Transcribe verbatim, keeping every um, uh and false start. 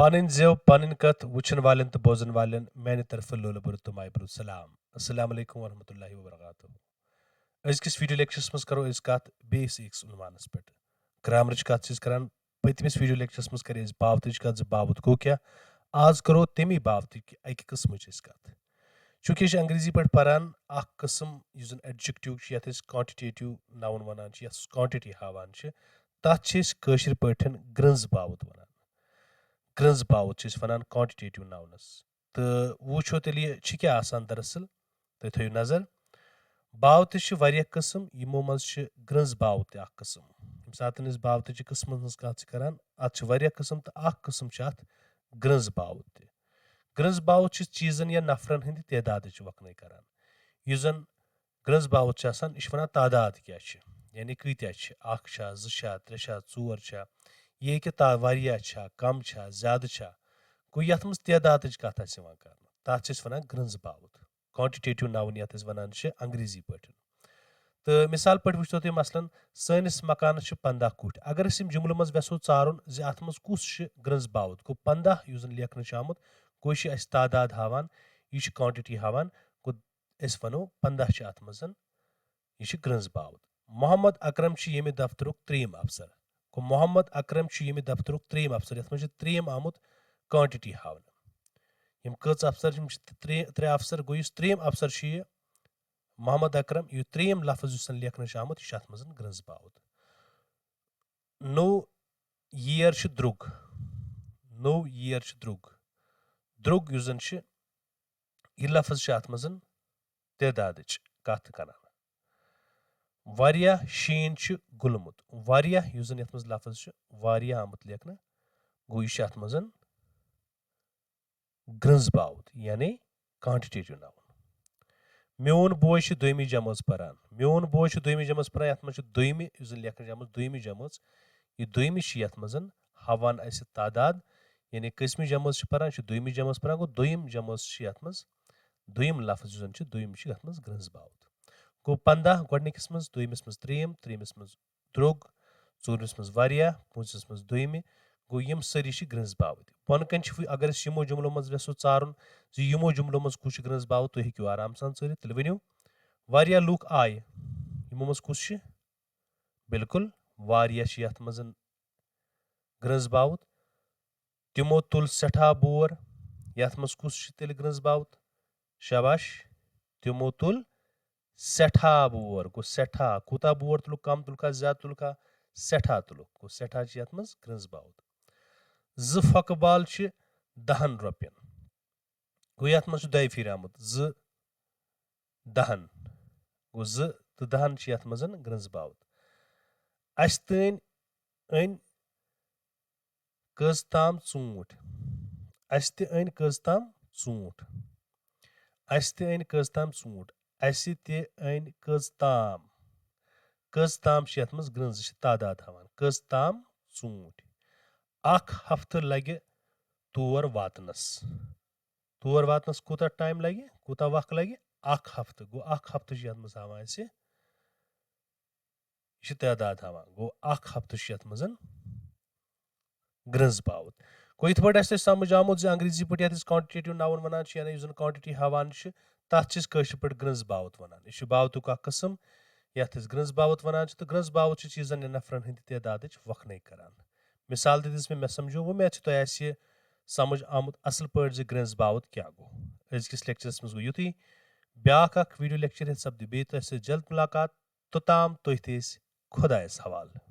پنٕنۍ زٮ۪و، پنٕنۍ کتھ وٕچھن والٮ۪ن تہٕ بوزن والٮ۪ن میانہِ طرفہٕ لولہٕ بوٚرُت تہٕ مایہِ بوٚرُت سلام۔ السلام علیکم ورحمۃ اللہ وبرکاتہ۔ أزکِس ویڈیو لیکچرس منٛز کرو أسۍ کتھ بیسکس عنوانس پٮ۪ٹھ۔ گرامرٕچ کتھ چھِ أسۍ کران۔ پٔتمِس ویڈیو لیکچرس منٛز کرے اَسہِ باوتٕچ کتھ زِ باوت گوٚو کیٛاہ۔ آز کرو تمی باوتٕکۍ اکہِ قٕسمٕچ أسۍ کتھ۔ چونکہ أسۍ چھِ انگریزی پٲٹھۍ پران اکھ قٕسم یُس زن ایڈجیکٹو چھُ، یتھ أسۍ کانٹِٹیٹو ناوُن ونان چھِ، یتھ أسۍ کانٹِٹی ہاوان چھِ، تتھ چھِ أسۍ کٲشِر پٲٹھۍ گرنٛز باوت ونان۔ گرنٛز باوت چھِ أسۍ ونان کانٹِٹیٹو ناونس۔ تہٕ وٕچھو تیٚلہِ یہِ چھِ کیٛاہ آسان دراصل۔ تُہۍ تھٲیِو نظر، باوتٕچ چھِ واریاہ قٕسم، یِمو منٛز چھِ گرنٛز باوت تہِ اکھ قٕسم۔ ییٚمہِ ساتہٕ أسۍ باوتٕچہِ قٕسمن ہٕنٛز کتھ چھِ کران، اتھ چھِ واریاہ قٕسم تہٕ اکھ قٕسم چھِ اتھ گرنٛز باوت تہِ۔ گرنٛز باوت چھِ چیٖزن یا نفرن ہٕنٛدِ تعدادٕچ وۄکھنَے کران۔ یُس زن گرنٛز باوت چھِ آسان، یہِ چھِ ونان تعداد کیٛاہ چھِ، یعنی کۭتیٛاہ چھِ، اکھ چھا، زٕ چھا، ترٛےٚ چھا، ژور چھا، یہِ ہیٚکہِ تا-، واریاہ چھا، کم چھا، زیادٕ چھا۔ گوٚو، یتھ منٛز تعدادٕچ کتھ آسہِ یِوان کرنہٕ، تتھ چھِ أسۍ ونان گرنٛز باوت۔ کانٹِٹیٹو ناوُن یتھ أسۍ ونان چھِ انگریزی پٲٹھۍ۔ تہٕ مثال پٲٹھۍ وٕچھتو تُہۍ مثلاً سٲنِس مکانس چھِ پنٛداہ کُٹھۍ۔ اگر أسۍ یِم جملہٕ منٛز یژھو ژارُن زِ اتھ منٛز کُس چھِ گرنٛز باوت، گوٚو پنٛداہ یُس زن لیکھنہٕ چھُ آمُت، گوٚو یہِ چھُ اسہِ تعداد ہاوان، یہِ چھُ کانٹِٹی ہاوان، گوٚو أسۍ ونو پنٛداہ چھِ اتھ منٛز، یہِ چھِ گرنٛز باوت۔ محمد اکرم چھُ ییٚمہِ دفترُک ترٛیٚیِم افسر۔ گوٚو محمد اکرم چھُ ییٚمہِ دفترُک ترٛیٚیِم افسر، یتھ منٛز چھُ ترٛیٚیِم آمُت کانٹِٹی ہاونہٕ۔ یِم کٔژ افسر چھِ؟ یِم چھِ ترٛےٚ، ترٛےٚ افسر۔ گوٚو یُس ترٛیٚیِم افسر چھُ یہِ محمد اکرم، یہِ ترٛیٚیِم لفظ یُس زن لیکھنہٕ چھُ آمُت، یہِ چھُ اتھ منٛز گرنٛز باوت۔ نوٚو ییر چھُ درٛوٚگ۔ نوٚو ییر چھُ درٛوٚگ۔ درٛوٚگ یُس زن چھُ، یہِ لفظ چھُ اتھ منٛز تعدادٕچ کتھ کران۔ واریاہ شیٖن چھُ گوٚلمُت۔ واریاہ یُس زن یتھ منٛز لفظ چھُ واریاہ آمُت لیکھنہٕ، گوٚو یہِ چھُ اتھ منٛز گرنٛز باوت، یعنی کانٹِٹیٹو ناوُن۔ میون بوے چھُ دوٚیمہِ جمٲژ پران۔ میون بوے چھُ دوٚیمہِ جمٲژ پران، یتھ منٛز چھُ دوٚیمہِ یُس زن لیکھنہٕ چھُ آمُت دوٚیمہِ جمٲژ، یہِ دوٚیمہِ چھِ یتھ منٛز ہاوان اسہِ تعداد، یعنی کٔژمہِ جمٲژ چھِ پران، چھِ دوٚیمہِ جمٲژ پران، گوٚو دوٚیِم جمٲژ چھِ یتھ منٛز، دوٚیِم لفظ یُس زن چھُ دوٚیِم چھُ یتھ منٛز گرنٛز باوت۔ گوٚو پنٛداہ گۄڈٕنِکِس منٛز، دوٚیمِس منٛز ترٛیٚیِم، ترٛیٚیمِس منٛز درٛوٚگ، ژوٗرمِس منٛز واریاہ، پوٗنٛژمِس منٛز دوٚیمہِ۔ گوٚو یِم سٲری چھِ گرنٛز باوٕتۍ۔ بۄنہٕ کنہِ چھِ وۄنۍ، اگر أسۍ یِمو جملو منٛز یژھو ژارُن زِ یِمو جملو منٛز کُس چھُ گرنٛز باوُت، تُہۍ ہیٚکِو آرام سان ژٲرِتھ۔ تیٚلہِ ؤنِو، واریاہ لوٗکھ آیہِ۔ یِمو منٛز کُس چھُ؟ بالکل، واریاہ چھِ یتھ منٛز گرنٛز باوُت۔ تِمو تُل سٮ۪ٹھاہ بور۔ یتھ منٛز کُس چھُ تیٚلہِ گرنٛز باوُت؟ شاباش، تِمو تُل سٮ۪ٹھاہ بور۔ گوٚو سٮ۪ٹھاہ، کوٗتاہ بور تُلُکھ؟ کم تُلکھا، زیادٕ تُلکھا؟ سٮ۪ٹھاہ تُلُکھ۔ گوٚو سٮ۪ٹھاہ چھِ یتھ منٛز گرنٛز باوُت۔ زٕ پھۄکہٕ بال چھِ دہن رۄپین۔ گوٚو یتھ منٛز چھُ دۄیہِ پھِرِ آمُت زٕ دہن۔ گوٚو زٕ تہٕ دہن چھِ یتھ منٛز گرنٛز باوُت۔ اسہِ تہِ أنۍ، أنۍ کٔژ تام ژوٗنٛٹھۍ؟ اسہِ تہِ أنۍ کٔژ تام ژوٗنٛٹھۍ؟ اسہِ تہِ أنۍ کٔژ تام ژوٗنٛٹھۍ؟ اسہِ تہِ أنۍ کٔژ تام؟ کٔژ تام چھِ یتھ منٛز گرنٛز، یہِ چھِ تعداد ہاوان۔ کٔژ تام ژوٗنٛٹھۍ؟ اکھ ہفتہٕ لگہِ تور واتنس۔ تور واتنس کوٗتاہ ٹایم لگہِ، کوٗتاہ وق لگہِ؟ اکھ ہفتہٕ۔ گوٚو اکھ ہفتہٕ چھُ یتھ منٛز ہاوان اسہِ، یہِ چھِ تعداد ہاوان۔ گوٚو اکھ ہفتہٕ چھُ یتھ منٛز گرنٛز باوُت۔ گوٚو یِتھ پٲٹھۍ اسہِ تۄہہِ سمجھ آمُت زِ انگریزی پٲٹھۍ یتھ أسۍ کانٹِٹیٹو ناوُن ونان چھِ، یعنی یُس زن کانٹِٹی ہاوان چھِ، تتھ چھِ أسۍ کٲشِر پٲٹھۍ گرنٛز باوُت ونان۔ یہِ چھُ باوتُک اکھ قٕسم، یتھ أسۍ گرنٛز باوُت ونان چھِ، تہٕ گرنٛز باوُت چھِ چیٖزن یا نفرن ہٕنٛدِ تعدادٕچ وۄکھنَے کران۔ مثال دِتھ دِژ مےٚ، مےٚ سمجھو، وۄمید چھِ تۄہہِ آسہِ یہِ سمجھ آمُت اصل پٲٹھۍ زِ گرنٛز باوُت کیٛاہ گوٚو۔ أزکِس لیکچرس منٛز گوٚو یُتُے۔ بیٛاکھ اکھ ویڈیو لیکچر ہیٚتھ سپدِ بیٚیہِ تۄہہِ سۭتۍ جلد ملاقات۔ توٚتام تُہۍ تھٲیِو أسۍ خۄدایس حوالہٕ۔